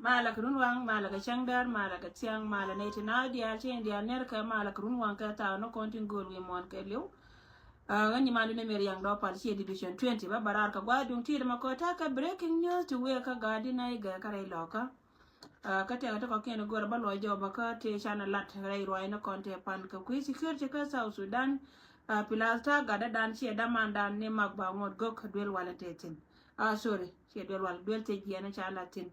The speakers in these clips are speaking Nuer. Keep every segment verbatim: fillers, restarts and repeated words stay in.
Malɛ kɛ runwaŋ, malɛ kɛ cäŋdäär, malɛ kɛ thiaŋ, malɛ nɛy ti naath diaal, ci diaal ner kɛ, malɛ kɛ runwaŋ kɛ thaw ni kɔn tin gööl wi̱i̱ muɔ̱ɔ̱n kɛ li̱w. Ɣän nyi mandun Mary Yaŋ Dɔɔp Pal, ci division twenty, bä bä raar kɛ gua̱a̱th duŋ ti̱i̱t mɛ kɔ ta̱a̱ kɛ breaking news ti wëë kä Gaadinä i̱ Gɛɛkä rɛy Lɔkä. Kä tëëkɛ ti kɔ̱kiɛn i̱ go̱rɛ bä luɔc jɔw bä kä tëë canɛ lat rɛy ruaacni kɔn tëë pan kɛ kui̱ security kä South Sudan. Plus ta̱a̱ gatdädan ciɛ dämandan ni mak ba ŋuɔ̱t gök duel walɛ tëë thi̱n. Sorry, ciɛ duel walɛ, duel tëë jiɛn ca lat thi̱n.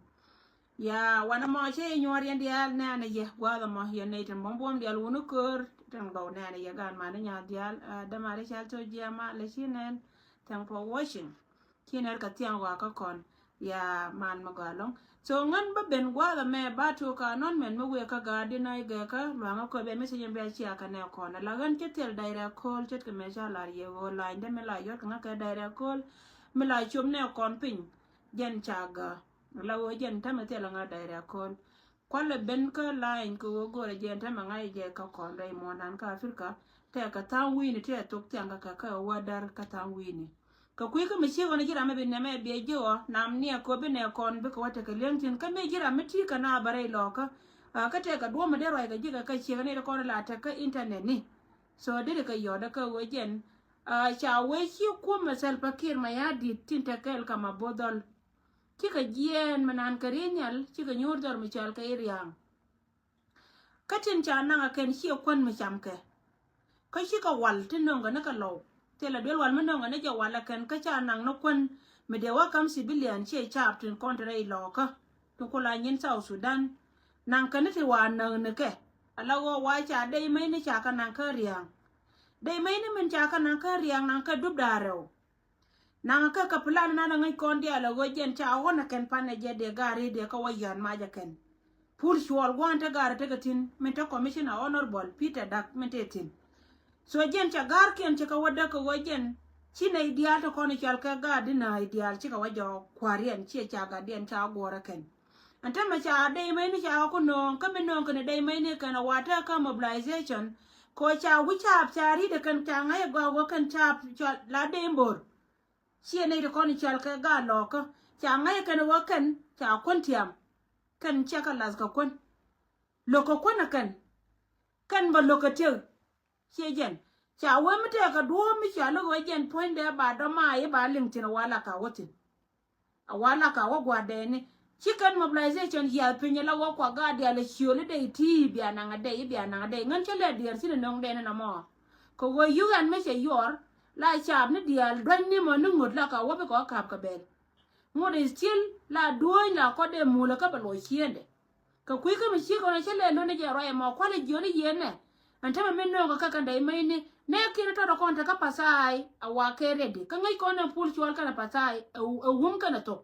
Ya wanɛ mɔ cɛ i̱ nyuɔr yɛn diaal nɛɛnɛ yɛ gua̱a̱th ɛmɔ yɛn nɛy tin buɔ̱m buɔ̱m diaal wuni köör tin gɔw nɛɛnɛ yɛ gaan mani nyath diaal. Dämari cal thok jiɛma lɛ ci nɛn. Thank for watching. Ci nɛr kɛ thiaŋ ɣɔaa kä kɔn ya mal mi gɔaa ɛlɔ̱ŋ. So ŋän bä ben gua̱a̱th ɛmɛ ba tok kä announcement mi wëë kä Gaadinä i̱ Gɛɛkä lua̱ŋä köpɛ message in bɛ cia kɛ nɛ kɔn ala ɣän cä thil direct call ce̱tkɛ mɛ ca lar yɛ ɣöö lany dee mi la yɔt kɛ ŋä kɛ direct call mi la cop nɛ kɔn piny. Jɛn ca gä la ɣöö jɛn tämɛ thil ŋä direct call. Kualɛ ben kä line kɛ ɣöö go̱rɛ jɛ ɛn tämɛ ŋa̱c jɛ kä kɔn rɛy muɔ̱ɔ̱ndan kä Africa. Tɛkɛ tha̱a̱ŋ wi̱i̱ni tɛɛ thok thiaŋ kä kɛ kä ɣöö wädär kä tha̱a̱ŋ wi̱i̱ni. Kɛ kui̱ kä mi ciek ɣɔn ji̱ ram mi bi nɛmɛ biɛ ji̱ ɣɔ nam niɛ kɛ ɣöö bi nɛ kɔn bikɛ wä tekɛ li̱eŋ thi̱n kä mi ji̱ ram mi ti̱i̱ kɛ na bä rɛy lɔkä. Kä tɛkɛ duɔ̱ɔ̱p mi dee ruac kɛ ji̱ kɛ kä ciek ni ti kɔn la tekɛ internet ni. So deri kɛ yɔ̱dä kä ɣöö jɛn ca wee ci kuɔ̱mɛ Salva Kiir Mayardit tin te kɛɛl kä ma bo̱o̱th dhɔl. Cikɛ jiɛɛn mi naan kɛ riey nhial cikɛ nyuur dhɔr mi cɔal kɛ i̱ ria̱a̱ŋ. Kä tin ca naŋ ɛ kɛn ciɛ kuän mi cam kɛ. Kä cikɛ wal ti nöŋkɛ ni kɛ lɔw thilɛ duel wal mi nöŋkɛ ni jɛ wal ɛ kɛn kä ca naŋ ni kuän mi dee wä ka̱m civilian ciɛ caap tin kɔn ti rɛy lɔɔkä. Ti ku la nyin South Sudan naŋ kɛ ni ti wa näk ni kɛ. Ala ɣöö wa ca dɛy mäcni ca kɛ naŋ kä ria̱a̱ŋ. Dɛy mäcni min ca kɛ naŋ kä ria̱a̱ŋ naŋ kɛ dup da̱a̱ rɛw. Naŋ kä kä plan nan ŋäc kɔn diaal a ɣöö jɛn ca ɣɔn a kɛn pan ɛ jɛ dee gaari dee kä wä yɔ̱a̱n mac a kɛn. Pul cuɔl gua̱a̱n te gaari tekɛ thi̱n min te commissioner honorable Peter Dak min te thi̱n. So jɛn ca ga̱rkiɛn cɛ kɛ wä däk kɛ ɣöö jɛn ci nɛy diaal te kɔn i̱ cɔal kɛ Gaadinä i̱ diaal cikɛ wä jɔɔk kua̱riɛn ciɛ ca gatdiɛn ca guɔ̱ɔ̱r a kɛn. Ɛn täämɛ ca dɛy mäcni ca ɣä ku nööŋ kä mi nööŋ kɛn dɛy mäcni kɛn a wa tɛ̈ kä mobilization. Kɛ ɣöö ca wi̱c caap ca ri̱t ɛ kɛn ca ŋa̱c ɛ gɔaa ɣöö kɛn caap ca la dɛy mbor. Ciɛ nɛy ti kɔn i̱ cɔal kɛ gaat lɔɔkä ca ŋa̱c ɛ kɛn ɣöö kɛn ca kuän tiam. Kɛn cɛ kɛ lath kɛ kuän. Lo̱k kɛ kuän ɛ kɛn. Kɛn bä lo̱k kɛ tiek. Ciɛ jɛn ca wee mi tɛɛk kɛ duɔ̱ɔ̱p mi cɔal i̱ ɣöö jɛn puɔ̱nydɛ ba dɔ̱ mac i̱ ba liŋ thi̱n ɛ wa la ka wä thi̱n. A wa la ka wä gua̱dɛni ci kɛn mobilization yiath piny ala wä kua gaat diaal a ciöli dɛy ti bia naŋ a dɛy bia naŋ a dɛy ŋän cä lɛ diɛɛr thi̱n a nöŋdɛni nɔmɔ. Kɛ ɣöö yuk ɛn mi cɛ yuɔr la caap ni diaal duäny ni mɔ ni ŋot la ka wä bikɛ wä ka̱p kɛ bɛl. Ŋot is still la duɔ̱ɔ̱ny la kɔt dee mulä kä bɛ luɔc ciëëndɛ. Kɛ kui̱ kä mi ciek ɣän a cä lɛ lon ni jɛ ruac ɛmɔ kualɛ jiɔni yiëënɛ. Ɛn tämɛ mi nööŋ kɛ kä kɛn dɛy mäcni nɛɛkiɛn tɔt ɛ kɔn te kä Pathai a wa kɛ ready kä ŋäc kɔn ɛn pul cuɔl kɛn ɛ Pathai ɛ wum kɛn ɛ thok.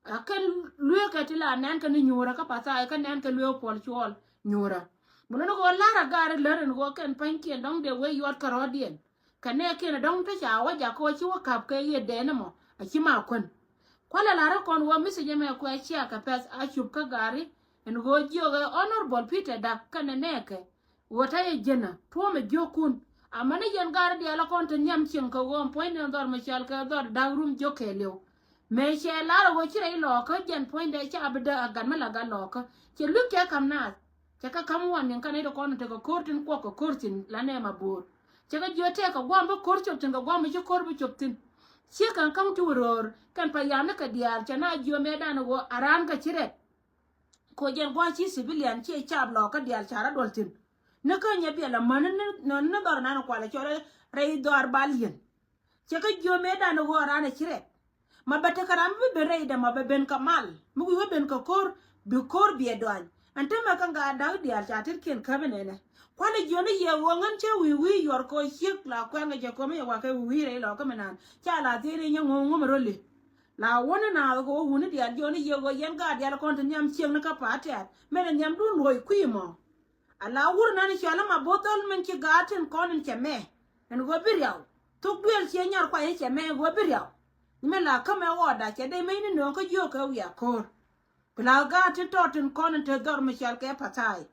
A kɛn lueekɛ ti la nɛn kɛ ni nyuurä kä Pathai kä nɛn kɛ lueek puɔl cuɔl nyuurä. Mi luni kɛ ɣöö la̱r a gaari lär in ɣöö kɛn pa̱nykiɛn dɔ̱ŋ dee wee yuɔt kärɔ̱diɛn. Kɛ nɛɛkiɛn dɔ̱ŋ te ca wä jakä ɣöö ci wä ka̱p kɛ yiëë dɛɛn ɛmɔ a ci ma kuän. Kualɛ la̱r kɔn ɣöö message ɛmɛ kuɛ cia kɛ pɛth a cup kä gaari in ɣöö jiök ɛ Honorable Peter Dak kɛnɛ nɛɛkɛ. Ɣöö ta̱yɛ ji̱nä tuɔ̱ɔ̱mɛ jiökun. Amäni yɛn gaari diaal a kɔn te nhiam cieŋ kɛ ɣöö puɔ̱ny ni dhɔr mi cɔal kɛ dhɔr da̱k rum jiök kɛɛliw. Mëë cɛ lar a ɣöö ci rɛy lɔɔkä jɛn puɔ̱nydɛ ca bi däk a gat mi la gat lɔɔkä. Cɛ lui̱k cɛ ka̱m naath. Cɛ kɛ ka̱m warning kɛn nɛy ti kɔn tekɛ ko̱r tin kuɔk kɛ ko̱r thi̱n la nɛɛm a bo̱o̱r. Cɛ kɛ jiök tɛɛk kɛ gua̱a̱m bi ko̱r cop thi̱n kɛ gua̱a̱m bi ci ko̱r bi cop thi̱n. Ciek kɛn ka̱m ti wä röör kɛn payam ni kɛ diaal cɛ na jiök mëëdan ɣöö a raan kɛ ci rɛt. Kɛ ɣöö jɛn gua̱a̱m ci civilian ciɛ caap lɔɔkä diaal ca rɔ̱ duɔl thi̱n. Ni kä nyɛ biɛl amäni ni dhɔr nan kualɛ cɔl rɛy dhɔaar bal yɛn. Cɛ kä jiöm mëëdan ɣöö raan ɛ ci rɛt. Ma bɛ tekɛ ram mi bi ben rɛydɛ ma bɛ ben kɛ mal mi wi̱i̱ wä ben kɛ ko̱r bi ko̱r biɛ duany. Ɛn te mɛ kä ŋa̱a̱ da̱k diaal ca tetkiɛn käp inɛnɛ. Kualɛ jiöni yɛ ɣöö ŋän cä wi̱i̱ wi̱i̱ yuɔr kɛ ɣöö ciek la kuɛŋɛ jɛ ko̱mɛ yɛ wakɛ wi̱i̱ wi̱i̱ rɛy lɔkä mi naan ca la thiec rɛy nyɛ ŋo̱o̱ŋ ŋo̱mɛ rol li. La wäni naath kɛ ɣöö wuni diaal jiöni yɛ ɣöö yɛn gaat diaal kɔn te nhiam ciekni kä pa̱a̱t tɛ̈t mɛn ɛ nhiamdun luɔ̱c kui̱ mɔ. Ala wur nan cɔl ma bo̱o̱th dhɔl min ci gaat tin kɔn in cɛ mɛ. Ɛn ɣöö bi riaw. Thok duëël ciɛ nyar kuay in cɛ mɛ ɣöö bi riaw. Ni min la kämɛ ɣɔɔda cɛ dee mecni nööŋ kä jiök kɛ wiaa ko̱o̱r. Bi la gaat tin tɔɔt tin kɔn in te dhɔr mi cɔal kɛ Pathai.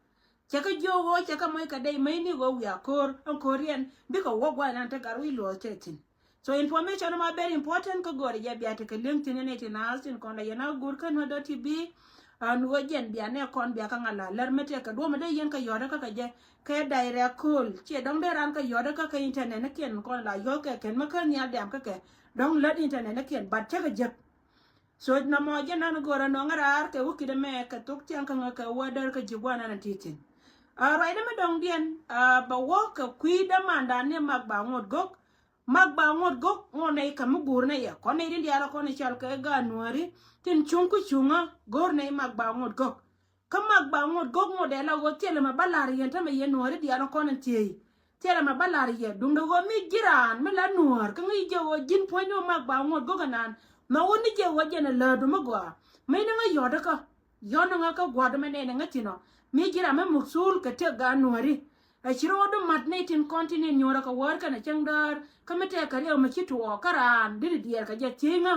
Cɛ kä jiök ɣöö cɛ kä moc kɛ dee mecni ɣöö wiaa ko̱o̱r ɛn ko̱o̱riɛn bikɛ wä gua̱n nan te gat wi̱i̱ luɔɔth te thi̱n. So information ma very important kä go̱o̱rɛ jɛ bia tekɛ li̱eŋ thi̱n in iti naath tin kɔn la yɛn a go̱o̱r kä nuɔ̱t dɔ̱ ti bi. An ɣöö jɛn bia nɛ kɔn bia kä ŋa la lɛr mi tɛk kɛ duɔ̱mɛ dee yɛn kɛ yɔ̱ɔ̱dä kä kɛ jɛ kɛ direct call. Ciɛ dɔ̱ŋ dee raan kɛ yɔ̱ɔ̱dä kä kɛ internet ni kiɛn kɔn la yɔ̱ɔ̱k kɛ kɛn mi kä nhial diam kä kɛ dɔ̱ŋ lät internet ni kiɛn, but cä kɛ jek. So nɔmɔ jɛ nan go̱rä nɔŋ raar kɛ wä kidɛ mɛ kɛ thok tiɛŋ kä ŋä kɛ wä där kä ji̱ guanan a ti thi̱n. A ruacdä mi dɔ̱ŋdiɛn, a bɛ wä kɛ kui̱ dämandan ni Mak Ba Ŋot Gök. Mak Ba Ŋot Gök ŋot nɛy kä mi go̱o̱r nɛ yɛ. Kɔn nɛy tin diaal kɔn i̱ cɔl kɛ gaat Nuääri tin cuŋ kä cuŋä go̱o̱r nɛy Mak Ba Ŋot Gök. Kä Mak Ba Ŋot Gök ŋot dee la ɣöö thilɛ mɛ bä la̱r yɛn tämɛ yɛn Nuääri diaal kɔn in thiey. Thilɛ mɛ bä la̱r yɛ duundɛ ɣöö mi ji̱ raan mi la Nuäär kä ŋäc jɛ ɣöö ji̱n puɔ̱ny ni ɣöö Mak Ba Ŋot Gök ɛnan. Mɛ wä ni jɛ ɣöö jɛn ɛ läärdu mi gɔaa. Mi ni ŋäc yɔ̱ɔ̱dä kä yɔ̱ɔ̱n ni ŋäc kä gua̱a̱r dɔ̱mɛ nɛɛnɛ ŋäc thi̱n ɔ. Mi ji̱ raan mi muk thuul kɛ tëk gaat Nuääri. Ɛ ci ro̱o̱du mat ni tin kɔn tin in nyuɔ̱ɔ̱rä kɛ wäär kɛnɛ cäŋ däär kä mi tɛɛk kɛ riɛw mi ci tuɔɔk kä raan di̱t diɛɛr kɛ jɛ thiec ŋä.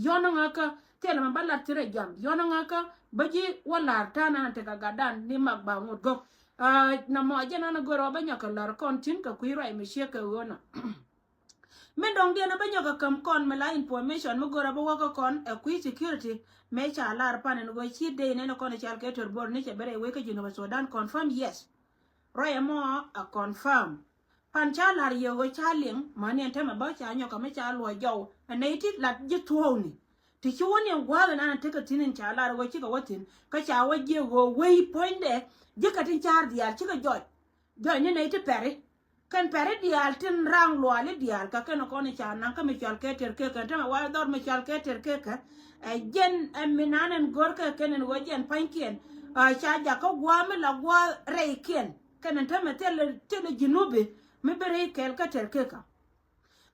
Yɔ̱n ŋäkä thilɛ mɛ bä lat thirɛ jam yɔ̱n ŋäkä bä ji̱ wä la̱r ta̱a̱ nan tekɛ gatdan ni Mak Ba Ŋot Gök. Aa, namɔ jɛ nan a gör ɔ bä nyɔk kɛ la̱r kɔn tin kɛ kui̱ ruac mi ciek kɛ ɣöö nɔ. Min dɔ̱ŋ diɛn a bä nyɔk kɛ käm kɔn mi la information mi gör a bä wäkä kɔn ɛ kui̱ security. Mëë ca lar pan ɛn ɣöö ci dee nɛn kɔn i̱ cal kɛ tör bor ni cɛ bɛ rɛy wec kä Jinub Sudan, confirm, yes. Ruac ɛmɔ a confirm. Pan ca lar yɛ ɣöö ca liŋ mäni ɛn tämɛ bä ca nyɔk kɛ mi ca luɔc jɔw ɛ nɛy ti lat ji̱ thuɔɔkni. Ti ci wä ni ɛn gua̱a̱th ɛn an tekɛ thi̱n in ca lar ɣöö cikɛ wä thi̱n kä ca wä jiɛ ɣöö wei puɔ̱nydɛ ji̱ kɛ tin ca̱r diaal cikɛ jɔc. Jɔc ni nɛy ti pɛri kɛn pɛri diaal tin raŋ luaali diaal kɛ kɛn kɔn in ca naŋ kä mi cɔal kɛ tɛr kekɛ tämɛ wa dhɔr mi cɔal kɛ tɛr kekɛ. Ɛ jɛn ɛ mi nan ɛn gör kɛ kɛn ɛn ɣöö jɛn pa̱nykiɛn. Ɛ ca jakä gua̱a̱ mi la gua̱a̱ rɛykiɛn kɛn ɛn tämɛ thilɛ thilɛ Jinubi mi bi rɛy kɛɛl kä tɛr kekɛ.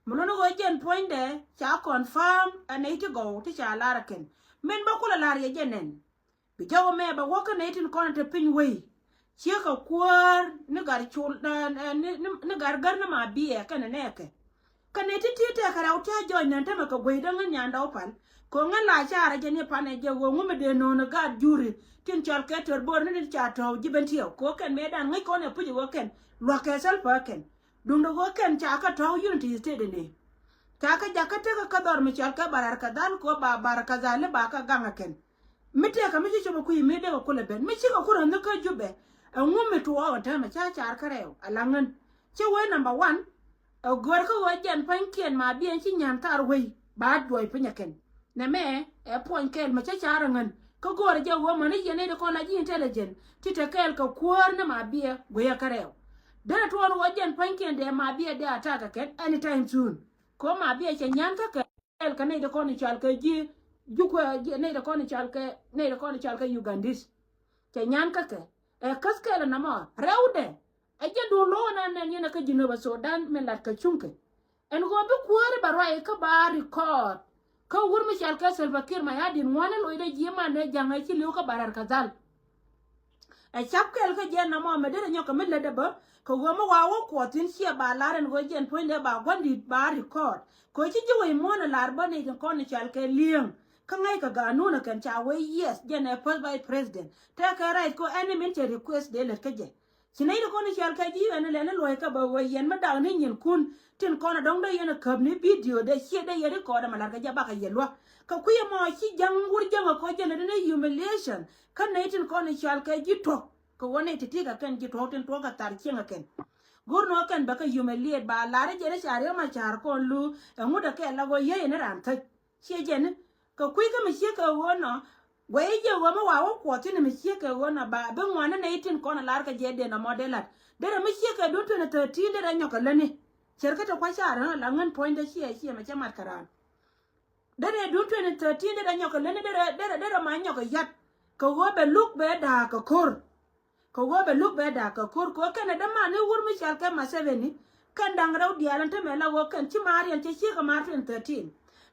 Mi luni ɣöö jɛn puɔ̱nydɛ ca confirm ɛ nɛy ti gɔw ti ca lar ɛ kɛn min bä kulɛ lar yɛ jɛ nɛn. Bi jɔw mɛ bɛ wä kä nɛy tin kɔn te piny wei. Ciek kɛ kuäär ni gar col ni gar gär ni ma biɛ kɛnɛ nɛɛkɛ. Kä nɛy ti ti tɛkɛ rɛw ti a jɔc nɛn tämɛ kɛ guey däŋ ni nyandɔw pal. Kɛ ŋän la carɛ jɛ ni panɛ jɛ ɣöö ŋumɛ dee no̱o̱n ɛ gaat juri tin cɔl kɛ tör bor ni ni ca tɔ̱w ji̱ ben tiɛw kɛ ɣöö kɛn mëë dan ŋäc kɔn ɛ puc ɛ ɣöö kɛn lua̱k kɛ thäl pä kɛn. Duundɛ ɣöö kɛn ca kɛ tɔ̱w Unity State ni. Ca kɛ jakä tekä kä dhɔr mi cɔl kɛ barar kɛ dhal kɛ ɣöö ba bar kɛ dhal li ba kɛ gaŋ ɛ kɛn. Mi tëëkä mi ci cop ɛ kui̱ mi dee kɛ kulɛ ben mi cikɛ kurɛ nhök kä Jubɛ. Ɛŋu mi tuɔɔk ɛ täämɛ ca car kärɛw ɛ la ŋän. Ci wee number one. Ɛ gör kä ɣöö jɛn pa̱nykiɛn ma biɛn ci nyan thar wei ba duɔc piny ɛ kɛn. Nɛmɛ ɛ puɔ̱ny kɛɛl mɛ cä car ɛ ŋän kä go̱o̱rɛ jɛ ɣöö mäni yɛn nɛy ti kɔn la ji̱ intelligent ti te kɛɛl kɛ kuäär ni ma biɛ guiyɛ kärɛw. Derɛ tuɔɔn ɣöö jɛn pa̱nykiɛn dee ma biɛ dee attack ɛ kɛn anytime soon. Kɛ ɣöö ma biɛ cɛ nyan kä kɛ kɛɛl kɛ nɛy ti kɔn i̱ cɔal kɛ ji̱ jukuɛ nɛy ti kɔn i̱ cɔal kɛ nɛy ti kɔn i̱ cɔal kɛ Ugandese. Cɛ nyan kä kɛ ɛ käth kɛɛl ɛ namɔ rɛwdɛ. Ɛ jɛ duun lo̱o̱n an nɛn yɛn ɛ kä Jinub Sudan min lat kɛ cuŋkɛ. Ɛn ɣöö bi kuääri bɛ ruac kä ba record. Kä wur mi cɔal kɛ Salva Kiir Mayardit ŋuani loc dee ji̱ man dee ja̱ŋ ɛ ci li̱w kä barar kɛ dhal. Ɛ cap kɛl kä jɛ namɔ mɛ derɛ nyɔk kɛ mi lätdɛ bä kɛ ɣöö mi wa wä kuɔth thi̱n ciɛ ba lar ɛn ɣöö jɛn puɔ̱nydɛ ba gua̱ndit ba record. Kɛ ɣöö ci ji̱ wec muɔ̱ɔ̱n ɛ lar bä ni tin kɔn i̱ cɔal kɛ li̱eŋ. Kä ŋäc kɛ ganun ɛ kɛn ca wee yes jɛn ɛ first vice president. Tɛkɛ right kɛ ɣöö ɛn ni min cɛ request dee lät kä jɛ. Ci nɛy ti kɔn i̱ cɔal kɛ ji̱ ɛn ilɛn i̱ luɔ̱c kä bä ɣöö yɛn mi dak ni nyinkun tin kɔn ɛ dɔ̱ŋ dee yɛn ɛ käp ni video dee ciɛ dee yɛn record ɛmɛ la̱t kɛ jɛ bakɛ yɛ luäk. Kɛ kui̱ ɛmɔ ci jäŋ wur jäŋ ɛ kɔc jɛn ɛ dee ni humiliation kä nɛy tin kɔn i̱ cɔal kɛ ji̱ tuɔ̱k kɛ ɣöö nɛy ti ti kɛ kɛn ji̱ tuɔ̱k tin tuɔ̱k kɛ thar cieŋ ɛ kɛn. Go̱r ni ɣöö kɛn bɛ kɛ humiliate ba lar i̱ jɛn i̱ ca riɛk ma ca̱r kɔn lu ɛŋut ɛ kɛ la ɣöö yäc ɛn i̱ raan thäc. Ciɛ jɛn i̱ kɛ kui̱ kä mi ciek kɛ ɣöö nɔ guɛy i̱ jɛ ɣöö mi wa wä kuɔth thi̱n mi ciek kɛ ɣöö nɔ ba bi ŋuan ni nɛy tin kɔn a lar kɛ jɛ dee nɔmɔ dee la̱t. Derɛ mi ciek kɛ duun twenty thirteen derɛ nyɔk kɛ lätni. Cɛr kä te kua̱c ca̱r ɣän la ŋän puɔ̱nydɛ ciɛ ciɛ mɛ cɛ mat kɛ raan. Derɛ duun twenty thirteen derɛ nyɔk kɛ lätni derɛ derɛ derɛ ma nyɔk kɛ yat. Kɛ ɣöö bɛ luk bɛ da̱a̱k kɛ ko̱r. Kɛ ɣöö bɛ luk bɛ da̱a̱k kɛ ko̱r kɛ ɣöö kɛnɛ dämɛ ni wur mi cɔal kɛ Museveni. Kɛn da̱ŋ rɛw diaal ɛn tämɛ la ɣöö kɛn ci maar yɛn cɛ ciek kɛ maar twenty thirteen.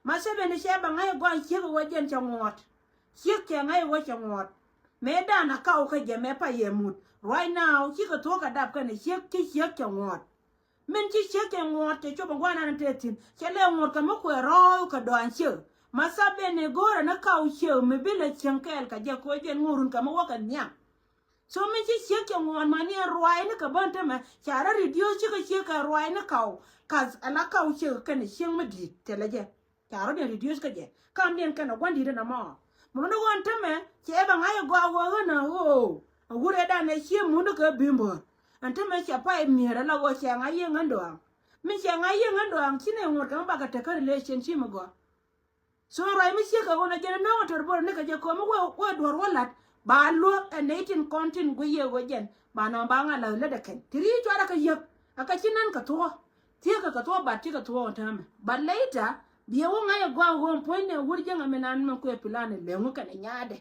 Museveni cɛ bɛ ŋa̱c ɛ gɔany ciek ɛ ɣöö jɛn cɛ ŋuɔ̱ɔ̱t. Ciek cɛ ŋa̱c ɛ ɣöö cɛ ŋuɔ̱ɔ̱t. Mëë dan a kaw kä jɛ mëë pay yɛ mut. Right now cikɛ thuɔ̱k kɛ dap kɛnɛ ciek ci ciek cɛ ŋuɔ̱ɔ̱t. Min ci ciek cɛ ŋuɔ̱ɔ̱t cɛ cop in gua̱a̱r nan in te thi̱n cɛ lɛ ŋuɔ̱ɔ̱t kɛ mi kuɛ rɔ̱ɔ̱k kɛ dɔaany ciek. Museveni go̱o̱rɛ ni kaw ciek mi bi lɛ cieŋ kɛɛl kɛ jɛ koc jɛn ŋuɔ̱ɔ̱run kɛ mi wäkɛ nhiam. So min ci ciek cɛ ŋuɔ̱ɔ̱t ma ni ruaacni kɛ bän tämɛ ca rɔ reduce cikɛ ciek kɛ ruaacni kaw. Kath ala kaw ciek kɛnɛ cieŋ mi di̱i̱t thilɛ jɛ. Ca rɔ diɛn reduce kä jɛ kamdiɛn kɛnɛ gua̱ndi̱t ɛn ɛmɔ. Mun ni ɣöö ɛn tämɛ cɛ bɛ ŋa̱c ɛ gɔaa ɣöö ɣän ɛ ɣöö ɛ wurɛ dan ɛ cië mun kɛ bi̱i̱ bo̱o̱r. Ɛn tämɛ cɛ pay mi̱eer ala ɣöö cɛ ŋa̱c yiëë ŋän dɔaaŋ. Min cɛ ŋa̱c yiëë ŋän dɔaaŋ ci nɛ ŋuɔ̱t kɛ mi bakɛ tekɛ relationship mi gɔaa. So ruac mi ciek kɛ ɣöö na jɛn ɛ nööŋ ɛ tɔr bo̱o̱r ni kɛ jɛ ko̱mi wee, wee duɔ̱ɔ̱r wä la̱t ba luäk ɛ nɛy tin kɔn tin guic yɛ ɣöö jɛn ba nɔmɔ ba ŋa̱c la lät ɛ kɛn ti ri cuarɛ kɛ yäk. Ɛ kɛ ci nän kɛ thuɔ̱k. Thiekɛ kɛ thuɔ̱k bat cikɛ thuɔ̱k ɛ täämɛ. But later biɛ wä ŋa̱c ɛ gɔaa ɣöö puɔ̱nydɛ wur jiäŋ ɛ mi nan mɛ kuɛ plan ɛ leŋ wä kɛn ɛ nyaadɛ.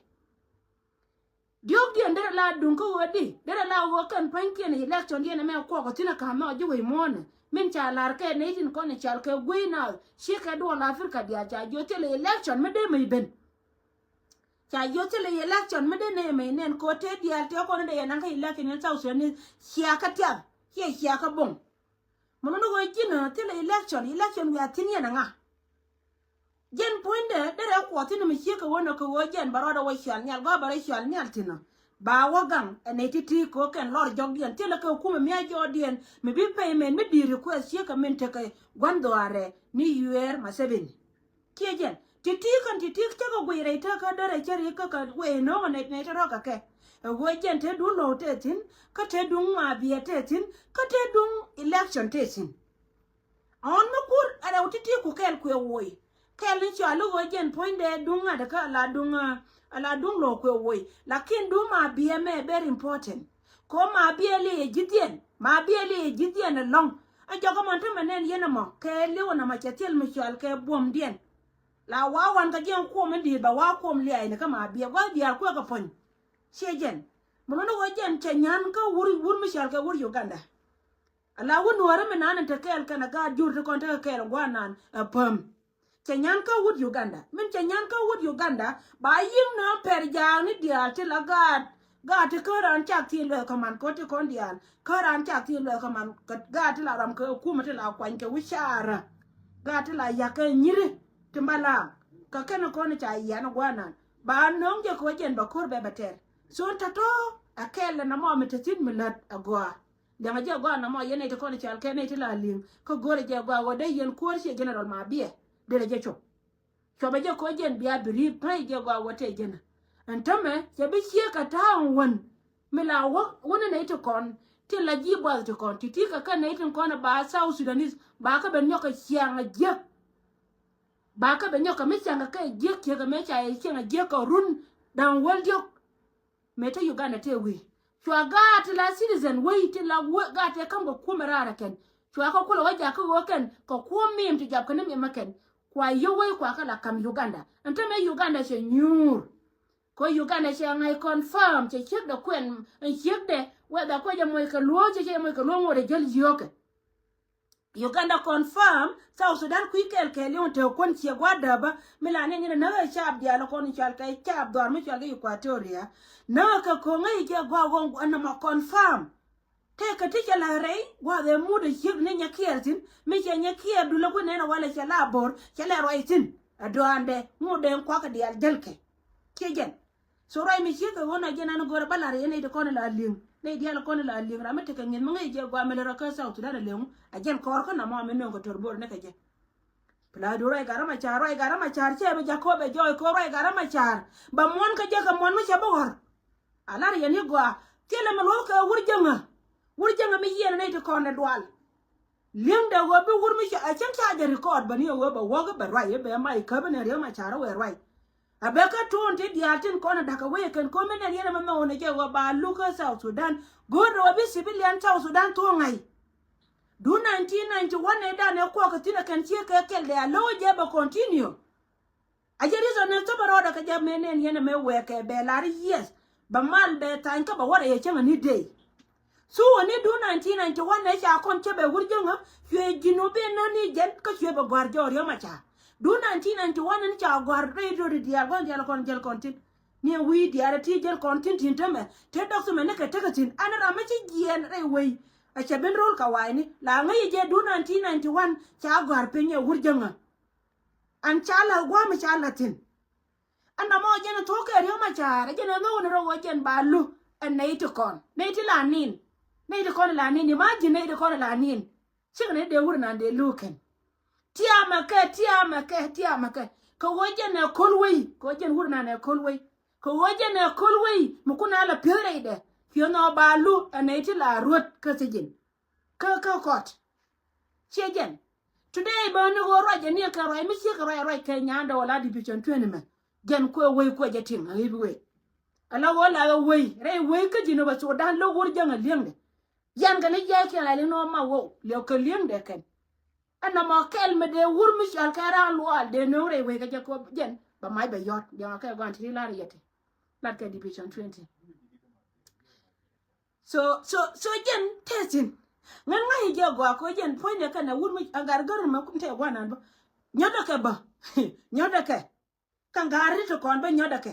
Diɔ̱ɔ̱kdiɛn derɛ la duŋ kä ɣöö di derɛ la ɣöö kɛn pa̱nykiɛn election diɛn ɛmɛ kuɔk ɛ thi̱n ɛ ka̱m mɛ ɔ ji̱ wec muɔ̱ɔ̱nɛ. Min ca la̱r kɛ nɛy tin kɔn i̱ cal kɛ gui̱c na ciekɛ duɔl Africa diaal ca jiɔth thilɛ election mi dee mec ben. Ca jiɔth thilɛ election mi dee nɛy mec nɛn kɛ ɣöö tëë diaal tëë kɔn in dee yɛ naŋ kä election in South Sudanese cia kä tiath ciɛ cia kä boŋ. Mun ni ɣöö ji̱n thilɛ election, election wiaa thi̱n yɛn ɛŋa? Jɛn puɔ̱nydɛ derɛ kuɔth thi̱n mi ciek kɛ ɣöö nɔ kɛ ɣöö jɛn bɛ rɔɔdɛ wä cual nhial gɔaa bɛ rɔ cual nhial thi̱n ɔ. Ba wä gaŋ ɛ nɛy ti̱ti̱ kɛ ɣöö kɛn lɔr jɔkdiɛn thilɛ kɛ kumɛ miac jɔɔdiɛn mi bi payment mi di̱i̱r request ciek kɛ min tekɛ gua̱n dhɔaarɛ ni yuɛɛr Museveni. Kiɛ jɛn ti̱ti̱ kɛn ti̱ti̱ cä kɛ guic rɛy tekä derɛ cä ri̱k kä kɛ wee no̱o̱ŋ ɛ nɛy, nɛy te rɔ̱ kɛ kɛ. Ɛ ɣöö jɛn te duŋ lo̱o̱ te thi̱n kä te duŋ Maabiɛ te thi̱n kä te duŋ election te thi̱n. Ɔn mi kur ɛ rɛw ti̱ti̱ ku kɛɛl kuɛ woc. Kɛɛl ni cɔal i̱ ɣöö jɛn puɔ̱nydɛ duŋ ŋa̱t kä ala duŋ, ala duŋ lo̱o̱ kuɛ woc. Lakin duŋ Maabiɛ mɛ very important. Ko Maabiɛ li ɛ ji̱thiɛn, Maabiɛ li ɛ ji̱thiɛn ɛlɔ̱ŋ. Ɛ jɔk ɛmɔ tämɛ nɛn yɛn ɛmɔ kɛ li̱w ɛnɔmɔ cɛ thil mi cɔal kɛ buɔ̱mdiɛn. La wa wan kɛ jiɛn kuɔm in di̱i̱t ba wa kuɔm liaacni kä Maabiɛ gua̱th diaal kuɛ kɛ puɔ̱ny. Ciɛ jɛn mi luni ɣöö jɛn cɛ nyan kä wur, wur mi cɔal kɛ wur Uganda. Ala wun nuɔ̱ɔ̱ri mi nan in te kɛɛl kɛn a gaat jur ti kɔn tekɛ kɛɛl gua̱a̱r nan a päm. Cɛ nyan kä wut Uganda. Min cɛ nyan kä wut Uganda ba yi̱ŋ nööŋ pɛr jaakni diaal ti la gaat. Gaat ti kä raan cak thiin luɛth kɛ man kɛ ti kɔn diaal. Kä raan cak thiin luɛth kɛ man kɛ gaat ti la ram kɛ kumɛ ti la kuany kɛ wi̱c caarä. Gaat ti la yak kɛ nyiri ti malaŋ. Kɛ kɛn kɔn ca yian gua̱a̱r nan ba nööŋ jɛ kɛ wä jɛn bɛ ko̱r bɛ bɛ tɛr. Thon tɔ̱tɔ̱ a kɛɛl ɛn amɔ mi te thi̱n mi lät a gɔaa. Liɛŋɛ jɛ gɔaa nɔmɔ yɛn nɛy ti kɔn i̱ cal kɛ nɛy ti la li̱ŋ kä go̱rɛ jɛ gɔaa ɣöö dee yɛn kuäär ciɛ general Maabiɛ. Derɛ jɛ cop. Cuɔpɛ jɛ ko̱ jɛn bia bi ri̱i̱p päi jɛ gɔaa ɣöö tɛɛ jɛn. Ɛn tämɛ cɛ bi ciek kɛ ta̱a̱ŋ wän mi la wä wänɛ nɛy ti kɔn ti la ji̱ buath ti kɔn ti ti kɛ kɛ nɛy ti kɔn ba South Sudanese ba kä ben nyɔk kɛ ciaŋ a jiäk. Ba kä ben nyɔk kɛ mi ciaŋ kɛ kɛ jiäk ciek kɛ mëë ca yɛ ciaŋ a jiäk kɛ run da̱ŋ wäl diɔ̱k. Mëë te Uganda te wi̱i̱ cua gaat ti la citizen wei ti la wä gaat te kam kɛ kuɔmɛ raar ɛ kɛn. Cua kɛ kulɛ wä jak kä ɣöö kɛn kɛ kuɔm miim ti jap kɛ ni miim ɛ kɛn. Kua yio̱w wei kua kɛ la kam Uganda. Ɛn te mëë Uganda cɛ nyuur. Kɛ Uganda cɛ ŋa̱c confirm cɛ ciekdɛ kuɛn ɛn ciekdɛ whether kuɛ jɛ moc kɛ luɔ̱ɔ̱c cɛ cɛ moc kɛ luɔ̱ɔ̱c ŋot ɛ jäl yio̱o̱kɛ. Uganda confirm South Sudan kui̱ kɛɛl kɛɛl yɔ̱ŋ te kuän ciɛ gua̱a̱r dääpä mi la ni nyinɛ näk ɛ caap diaal kɔn cual kɛ caap dhɔr mi cual kɛ Equatoria. Näk kɛ ko̱ŋä i̱ jɛ gua̱a̱r ɣɔ̱ŋ ɛn nɔmɔ confirm. Tëëkɛ ti cɛ la rɛy gua̱a̱r ɛ mut ɛ ciek ni nyɛ kiɛɛr thi̱n mi cɛ nyɛ kiɛɛr dulä kui̱ nɛn ɛ walɛ cɛ la bo̱r cɛ lɛ ruac thi̱n. Ɛ dɔaandɛ ŋut dee kuakä diaal jälkɛ. Kiɛ jɛn. So ruac mi ciek kɛ ɣöö na jɛn an go̱rɛ bä la̱r yɛn nɛy ti kɔn la li̱eŋ. Nɛy diaal kɔn la li̱eŋ ram mi tekɛ ŋi̱th mi ŋäc jɛ gɔaa mi lɛ rɔ kä South Sudan a li̱eŋ. A jɛn kɔɔr kä nɔmɔ mi nööŋ kɛ to̱r bo̱r ni kɛ jɛ. Pla du ruac gat ram a ca̱a̱r, ruac gat ram a ca̱a̱r cɛ bi Jacob ɛ jɔɔc kɛ ruac gat ram a ca̱a̱r. Bɛ muɔ̱n kä jɛ kɛ muɔ̱n mi cɛ bi ɣɔ̱r. A la̱r yɛn i̱ gɔaa. Thilɛ mi luɔ̱th kɛ wur jäŋä. Wur jäŋä mi yiɛn nɛy ti kɔn ɛ dual. Li̱eŋdɛ ɣöö bi wur mi ca, a cäŋ ca jɛ record bä ni ɣöö bɛ wäk bɛ ruac bɛ mac käp ni Riek Machar wee ruac. A bɛ kä tuun ti diaal tin kɔn a da̱k a wee kɛn ko̱mi nɛn yɛn ɛmɛ mɛ ɣöö ni jɛ ɣöö ba luk kä South Sudan. Go̱o̱r ɣöö bi civilian South Sudan thuɔ̱ɔ̱ŋ ŋa̱c. Du nineteen ninety one ɛ dan ɛ kuɔk kä thi̱n ɛ kɛn ciek kɛ kɛl dɛ a lo̱k jɛ bɛ continue. A jɛ reason ni thop a rɔɔdɛ kɛ jɛ mëë nɛn yɛn ɛmɛ wɛɛkɛ bɛ lar yes. Bɛ mal bɛ thany kä bɛ wä rɛy ɛ cäŋ a ni dey. Su wä ni du nineteen ninety one nɛ ca kɔn cä bɛ wur jäŋä cuɛ ji̱n wä ben nä ni jɛn kä cuɛ bɛ gɔ̱a̱r jɔɔr yɔm a ca. Du nineteen ninety one ni ca gɔ̱a̱r rɛy rööri diaal kɔn diaal kɔn jäl kɔn thi̱n. Ni ɛ wi̱i̱ diaal ɛ ti jäl kɔn thi̱n thi̱n tämɛ te dɔk thimɛ ni kɛ tekɛ thi̱n an ram mi ci jiɛɛn rɛy wei. A cɛ ben ro̱l kɛ wa̱a̱ ni la ŋäc jɛ du nineteen ninety one ca gɔ̱a̱r piny ɛ wur jäŋä. An ca la̱th gua̱a̱m ca la̱th thi̱n. Ɛn nɔmɔ jɛn ɛ thuɔ̱k kɛ Riek Machar ɛ jɛn ɛ nhök ni rɔ ɣöö jɛn ba lu. Ɛn nɛy ti kɔn nɛy ti la nin. Nɛy ti kɔn la nin, imagine nɛy ti kɔn la nin. Cikɛ ni dee wur nan dee lu kɛn. Tiamɛ kɛ, tiamɛ kɛ, tiamɛ kɛ. Kɛ ɣöö jɛn ɛ ko̱l wei, kɛ ɣöö jɛn wur nan ɛ ko̱l wei. Kɛ ɣöö jɛn ɛ ko̱l wei mi kun a la pi̱eth rɛydɛ. Pi̱eth nɔ ba lu ɛ nɛy ti la ruɔ̱t kä thi̱ji̱n. Kä kä kɔt. Ciɛ jɛn. Today bä ni ɣöö ruac jɛ ni ɛ kɛ ruac mi ciek kɛ ruac ruac kɛ nyandɛ wala division twenty mɛ. Jɛn kuɛ wei kuɛ jɛ tiŋ a ɣi̱p wei. Ala ɣöö la ɣä wei rɛy wei kä ji̱n ɔ bɛ Sudan lo̱k wur jäŋ a li̱eŋdɛ. Yan kɛ ni jiɛc kiɛn a li̱ŋ ni ɣä ma wow liɛw kɛ li̱eŋdɛ kɛn. Ɛn nɔmɔ kɛl mi dee wur mi cɔal kɛ raan luaal dee nööŋ rɛy wec kɛ jɛ kɛ jɛn bɛ mac bɛ yɔt diɛŋ kɛ guan ti ri lar yɛt. Lat kɛ division twenty. So so so jɛn tɛthin. Ŋän ŋa̱c jɛ gɔaa kɛ jɛn puɔ̱nydɛ kɛn ɛ wur mi a gar gär mɛ kun tɛ guan an bä. Nyɔtdɛ kɛ bä. Nyɔtdɛ kɛ. Kaŋ ga̱a̱r ti kɔn bä nyɔtdɛ kɛ.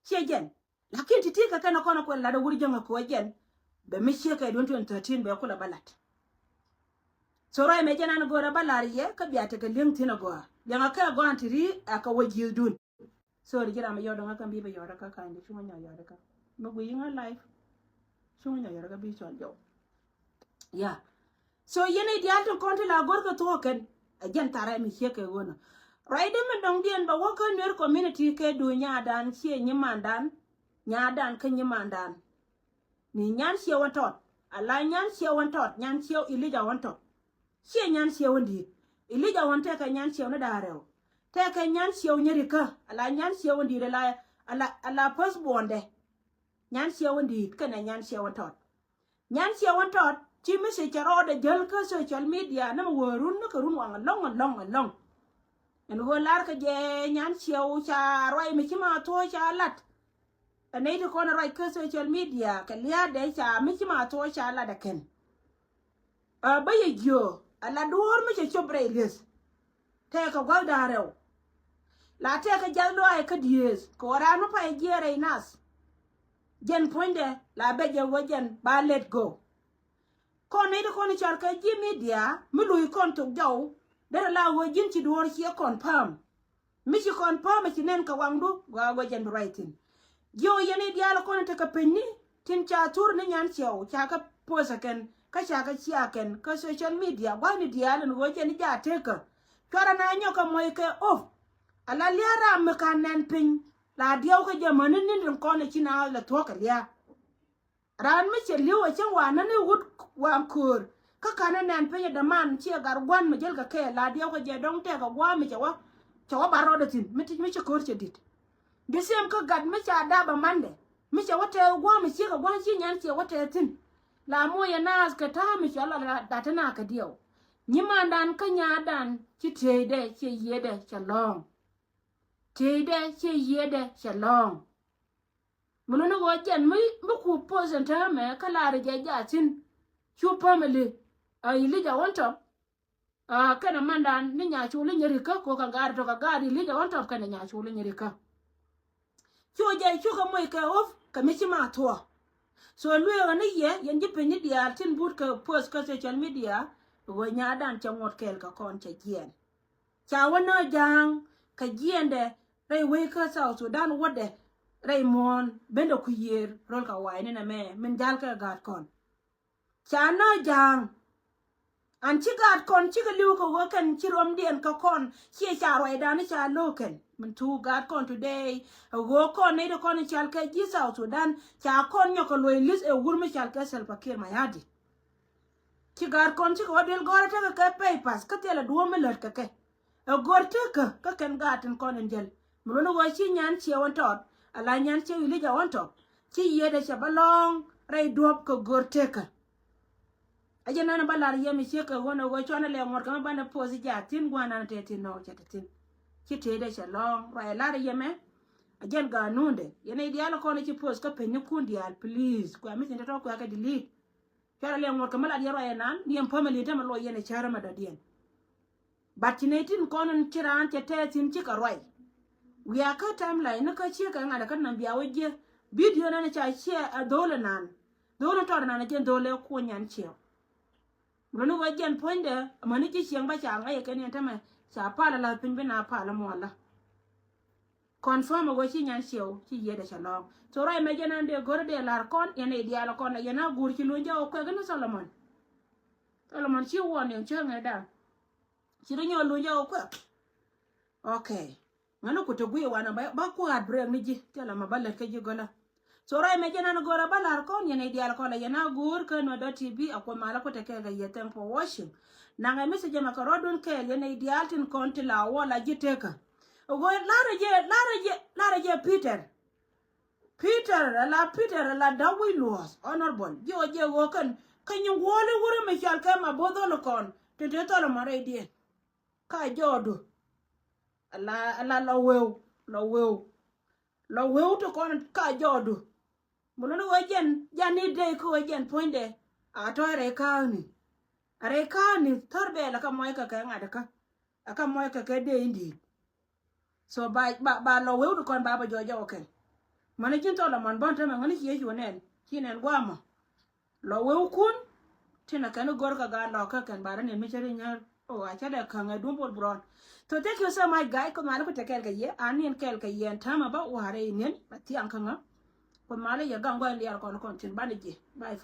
Ciɛ jɛn. Lakin ti ti kɛ kɛn kɔn kuɛ lat wur jäŋ kɛ jɛn. Bɛ mi ciek kɛ duɔn twenty thirteen bɛ kulɛ bä lat. So ruac mɛ jɛn an go̱o̱rä bä lar yɛ kä bia tekɛ li̱eŋ thi̱n agɔaa. Liɛŋ a kɛ agɔaa an ti ri a kɛ wä ji̱th dun. So ri ji̱ ram yɔt dɔŋ a kɛ bi bɛ yɔt a kä ka̱ny di cuŋä nyɔ yɔt a kä. Mi gui yiŋä life. Cuŋä nyɔ yɔt a kä bi cɔl jɔw. Ya. So yɛn i̱ diaal tin kɔn ti la go̱r kɛ thuɔ̱k kɛn. Ɛ jɛn tharɛ mi ciek kɛ ɣöö nɔ. Ruacdä mi dɔ̱ŋdiɛn bɛ wä kä Nuer community kɛ duun nyadan ciɛ nyimandan. Nyadan kä nyimandan. Ni nyan ciɛ wän tɔt. Ala nyan ciɛ wän tɔt. Nyan ciɛ Ilija wän tɔt. Ciɛ nyan ciɛ wän di̱i̱t. Ilija wän tɛkɛ nyan ciɛ wän da̱a̱ rɛw. Tɛkɛ nyan ciɛ wän nyɛri kä. Ala nyan ciɛ wän di̱i̱t ala, ala, ala päth buɔndɛ. Nyan ciɛ wän di̱i̱t kɛnɛ nyan ciɛ wän tɔt. Nyan ciɛ wän tɔt ci mi ci cɛ rɔɔdɛ jäl kä social media ni mi wee run ni kɛ run waŋ ɛlɔŋ ɛlɔŋ ɛlɔŋ. Ɛn ɣöö lar kɛ jɛ nyan ciɛ wä ca ruac mi ci ma thuɔ̱ɔ̱c ca lat. Ɛ nɛy ti kɔn ruac kä social media kɛ lia̱a̱dɛ ca mi ci ma thuɔ̱ɔ̱c ca lat ɛ kɛn. Ɛ bä yɛ jiö ala duɔ̱ɔ̱r mi cɛ cop rɛy lieth. Tɛkɛ gua̱th da̱a̱ rɛw. La tɛkɛ jiath lɔaac kä dieth kɛ ɣöö raan mi pay jiɛɛr rɛy nath. Jɛn puɔ̱nydɛ la bɛ jɛ wä jɛn ba let go. Kɔn nɛy ti kɔn cɔal kɛ ji̱ media mi lo̱c kɔn thok jɔw. Derɛ la wä ji̱n ci duɔ̱ɔ̱r ciɛ confirm. Mi ci confirm ci nɛn kɛ waŋdu gɔaa wä jɛn bi ruac thi̱n. Jiö yɛn i̱ diaal kɔn tekɛ piny ni tin ca thur ni nyan ciɛw ca kɛ post kɛn kä ca kɛ cia kɛn kä social media gua̱ni diaal in wä jɛn i̱ ja tekä. Cuarɛ na nyɔk kɛ mɔc kɛ op. Ala lia̱a̱ ram mi ka nɛn piny la diɛw kä jɛ mäni ni̱n tin kɔn i̱ ci na lɛ thuɔ̱k kɛ lia̱a̱. Raan mi cɛ li̱w a cäŋ wa nani wut wa köör. Kä kanɛ nɛn piny a däman ciɛ gat gua̱n mi jäl kɛ kɛɛl la diɛw kɛ jɛ dɔ̱ŋ tɛk a gua̱a̱ mi cɛ wä. Cɛ wä bar rɔɔdɛ thi̱n mi ti mi cɛ köör cɛ di̱t. The same kä gat mi ca dap a mandɛ mi cɛ wä tɛɛk gua̱a̱ mi ciek a gua̱a̱ ci nyan ciɛ wä tɛɛk thi̱n. La moc a naath kɛ ta̱a̱ mi cɛ lɔ la dat ti na kɛ diɛw. Nyimandan kä nyaatdan ci tieydɛ ciɛ yiëëdɛ cɛ lɔ̱ɔ̱ŋ. Tieydɛ ciɛ yiëëdɛ cɛ lɔ̱ɔ̱ŋ. Mi luni ɣöö jɛn mi mi ku post in täämɛ kä la̱rä jɛ jathin. Cu family a Ilija wän tɔp. A kɛnɛ mandan ni nya culi nyɛ rikä ko kɛ gaari tɔk a gaari Ilija wän tɔp kɛnɛ nya culi nyɛ rikä. Cu jɛ cukɛ moc kɛ wop kɛ mi ci ma thuɔ̱k. So lueekä ni yɛ yɛn ji̱ piny ni diaal tin but kɛ post kä social media. Ɣöö nyadan cɛ ŋuɔt kɛɛl kɛ kɔn cɛ jiɛɛn. Ca wä nä ja̱a̱ŋ kɛ jiɛɛndɛ rɛy wec kä South Sudan wädɛ rɛy muɔ̱ɔ̱n bendɛ ku yiëër röl kɛ wa̱i̱ ni nɛmɛ min ja̱l kɛ gaat kɔn. Ca nä ja̱a̱ŋ an ci gaat kɔn cikɛ li̱w kɛ ɣöö kɛn ci ruɔmdiɛn kɛ kɔn ciɛ ca ruacdan ca lo̱o̱k kɛn min thuk gaat kɔn today. Ɛ ɣöö kɔn nɛy ti kɔn i̱ cɔal kɛ ji̱ South Sudan ca kɔn nyɔk kɛ luɔc li̱th ɛ wur mi cɔal kɛ Salva Kiir Mayardit. Ci gaat kɔn cikɛ wä duel gɔ̱rä tekɛ kɛ papers kä thilɛ duɔ̱ɔ̱p mi lät kɛ kɛ. Ɛ gör tekä kä kɛn gaat tin kɔn in jäl mi luni ɣöö ci nyan ciɛ wän tɔt. Ala nyan ciɛ Ilija wän tɔt ci yiëëdɛ cɛ bä lɔ̱ɔ̱ŋ rɛy duɔ̱ɔ̱p kɛ gör tekä. A jɛ nɛn bä lar yɛ mi ciek kɛ ɣöö nɛ ɣöö cuanɛ lɛ ŋuɔ̱t kɛ mi banɛ post i̱ jaa thi̱n gua̱a̱r nan tɛ thi̱n nɔɔk cɛ te thi̱n. Ci tëëdɛ cɛ lɔ̱ɔ̱ŋ ruac lar yɛ mɛ. A jɛn gaat nuundɛ yɛn i̱ diaal kɔn i̱ ci post kä peny ni kun diaal please kuɛ mi thi̱n tɔ̱tɔ̱ kuɛ kɛ delete. Cuarɛ liɛŋ ŋuɔ̱t kɛ mi lat yɛn ruac ɛnan ni ɛn family tämɛ luɔc yɛn ɛ cärä mɛ dɔ̱diɛn. But ci nɛy tin kɔn in ci raan cɛ tɛth thi̱n cikɛ ruac. Wiaa kä timeline ni kä ciek kɛ ŋa̱t ɛ kä nam bia wä jiɛ. Video nan ca ciɛ ɛ dho̱o̱l ɛnan. Dho̱o̱l in tɔt ɛnan ɛ jɛn dho̱o̱l ɛ kuɔny nyan ciɛw. Luni wä jɛn puɔ̱nydɛ amäni ji̱ cieŋ bä ca ŋäc ɛ kɛn yɛn tämɛ ca pal ɛ la̱th piny bi na pal ɛ muɔlä. Confirm a wee ci nyan ciɛw ci yiëëdɛ cɛ lɔ̱ɔ̱ŋ. So ruac mɛ jɛn an dee go̱r dee lar kɔn yɛn i̱ diaal kɔn a yɛn a guur ci luny jɛ wä kuɛk ni Solomon. Solomon ci wuɔn yɛn cä ŋɛ dan. Ci ri nyɔɔ luny jɛ wä kuɛk. Okay. Ŋäni ku te guiy wanɛ ba, ba kua̱a̱t break ni ji̱. Thilɛ ma ba lät kä ji̱ gölä. So ruac mɛ jɛn an go̱o̱rä ba la̱r kɔn yɛn i̱ diaal kɔn la yɛn a go̱o̱r kä Nuer dot T V a Kuoth malä ku te kɛɛl kɛ yɛ. Thank for watching. Naŋɛ message mɛ kɛ rɔ̱dun kɛɛl yɛn i̱ diaal tin kɔn ti la wä la ji̱ tekä. Go̱o̱r larɛ jɛ, larɛ jɛ, larɛ jɛ Peter. Peter, ala Peter, ala da̱k wi̱c luɔ̱ɔ̱th, honorable. Ji̱ ɣöö jiɛ ɣöö kɛn, kɛ nyin guɔ̱ɔ̱li wurɛ mi cɔal kɛ ma bo̱o̱th ɣöl kɔn, ti ti thɔl mɔ rɛydiɛn. Ka jɔɔdu. Ala, ala lɔ weu, lɔ weu. Lɔ weu ti kɔn ka jɔɔdu. Muluni ɣöö jɛn, jɛn ni dee kä ɣöö jɛn puɔ̱nydɛ. A tɔ̱ rɛy ka̱a̱ni. A rɛy ka̱a̱ni, thär bɛɛl a kä mɔc kɛ kɛ ŋa̱t kä. A kä mɔc kɛ kɛ dee in di̱i̱t. So ba, ba, ba lɔ weu ti kɔn ba bä jɔɔc jɔk kɛn. Mäni ji̱n thɔl ɛmɔn bän tämɛ ŋäni ci Yecu nɛn, ci nɛn guamɔ. Lɔ weu kun, tin a kɛn go̱r kɛ gaa lɔ kä kɛn ba rɛ nɛn mi cɛ ri nyär. O a cɛ dɛ käŋ ɛ duŋ bol brɔn. So thank you so much guy, Kuoth malä ku te kɛɛl kɛ yɛ, a niɛn kɛɛl kɛ yɛ ɛn täämɛ bä wa̱rɛ i niɛn, ba thiaŋ kä ŋä. Kuoth malä yɛ gaŋ gua̱n lial kɔn kɔn tin banɛ jiɛ. Bye.